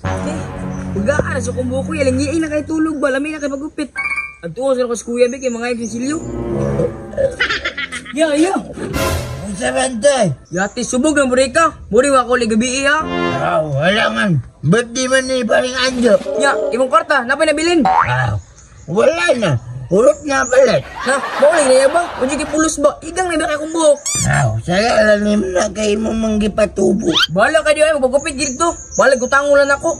Eh, bagaan sa kumbuko, yalingiin na kay tulog ba, lami na kay pagupit. At tuwa sa kuya kay mga Cecilio. Ya, ya. Unsa man tay? Yati subog ng burika. Muri wa ko gabi ha. Ah, wala man. Birthday man ni paring Anjo. Nya, imong kwarta, napay nabilin. Ah, wala na. Hulot na palit. Na, mao na ba? Unsa kay pulos ba? Igang na ba kay buhok? Ah, sala lang na kay mo manggipatubo. Bahala ka di ay magpagupit dito. Bahala gutangon lang ako.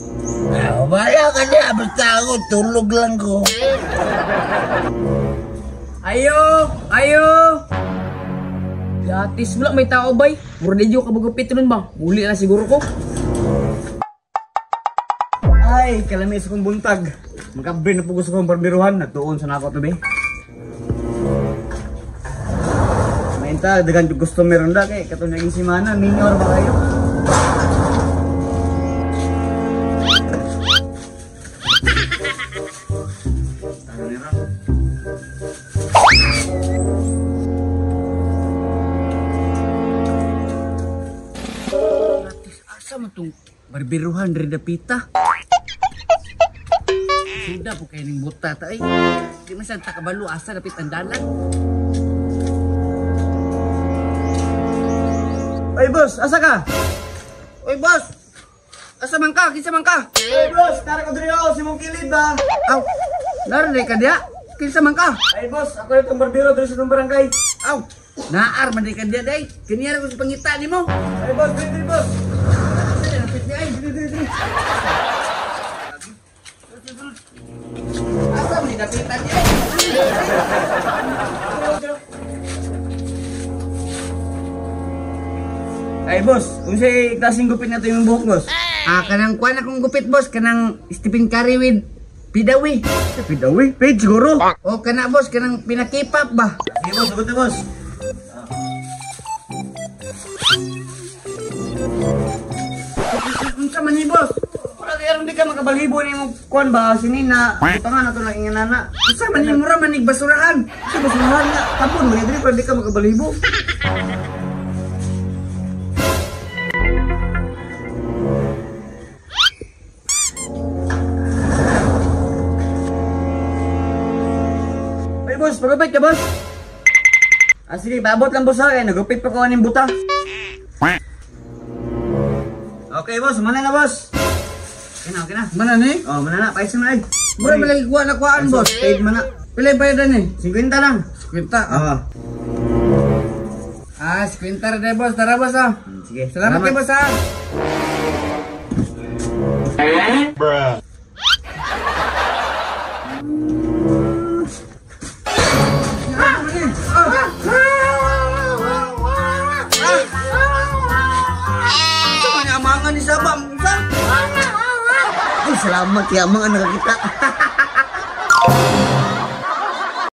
Ah, wala ka na. Basta ako, tulog lang ko. Ayo, ayo. Yatis wala may tao bay. Mura di ka magupit nun ba? Muli na siguro ko. Ay, kalami sa kong buntag. Magkabri na po gusto kong barbiruhan. Nagtuon sa nako to be. Mainta, dagan yung customer ronda kay katong naging simana, minor ba kayo? Yatis, asa man tong barbiruhan rin dapita? Suda po kayo ng buta ta ay. Di man saan takabalo asa dapit ang dalan. Oy boss, asa ka? Oy boss! Asa man ka? Kinsa man ka? Oy boss, tara ko diri ako, si mong kilid ba? Aw, naroon ka diya? Kinsa man ka? Ay boss, ako na itong barbero diri sa itong barangay. Aw, naar man di ka diya day. Kiniara ko sa pangita nimo. Ay boss, diri diri boss. Asa dapit niya ay? Diri diri diri. Asa man dapitan niya ay? Ay boss, unsay klaseng gupit na to yung buhok boss? Ah, kanang kuan akong gupit boss, kanang Stephen Curry with Pidawi. Pidawi, page siguro. O kana boss, kanang pinakipap ba? Sige boss, sagot na boss. Unsa man ni boss? Wala kaya di ka makabalibo ni mo kuan ba sini na butangan na to lang inganana. Unsa man ni mura man ni basurahan? Sa basurahan nga, tapon mo diri para di ka makabalibo. Ay boss, pagupit ka boss. Ah sige, paabot lang boss ha, kay nagupit pa ko aning buta. Okay boss, mana na boss. Okay na, okay na. Mana ni? Oh, mana na, paisan na ay. Mura man lagi kuha na kuhaan boss. Paid man na. Pila yung bayadan eh? 50 lang. 50. Oo. Ah, 50 ra day boss. Tara boss ah. Sige. Salamat kay boss ah. Bruh. Amangan ni Sabam. Ay, salamat kay amang nakakita.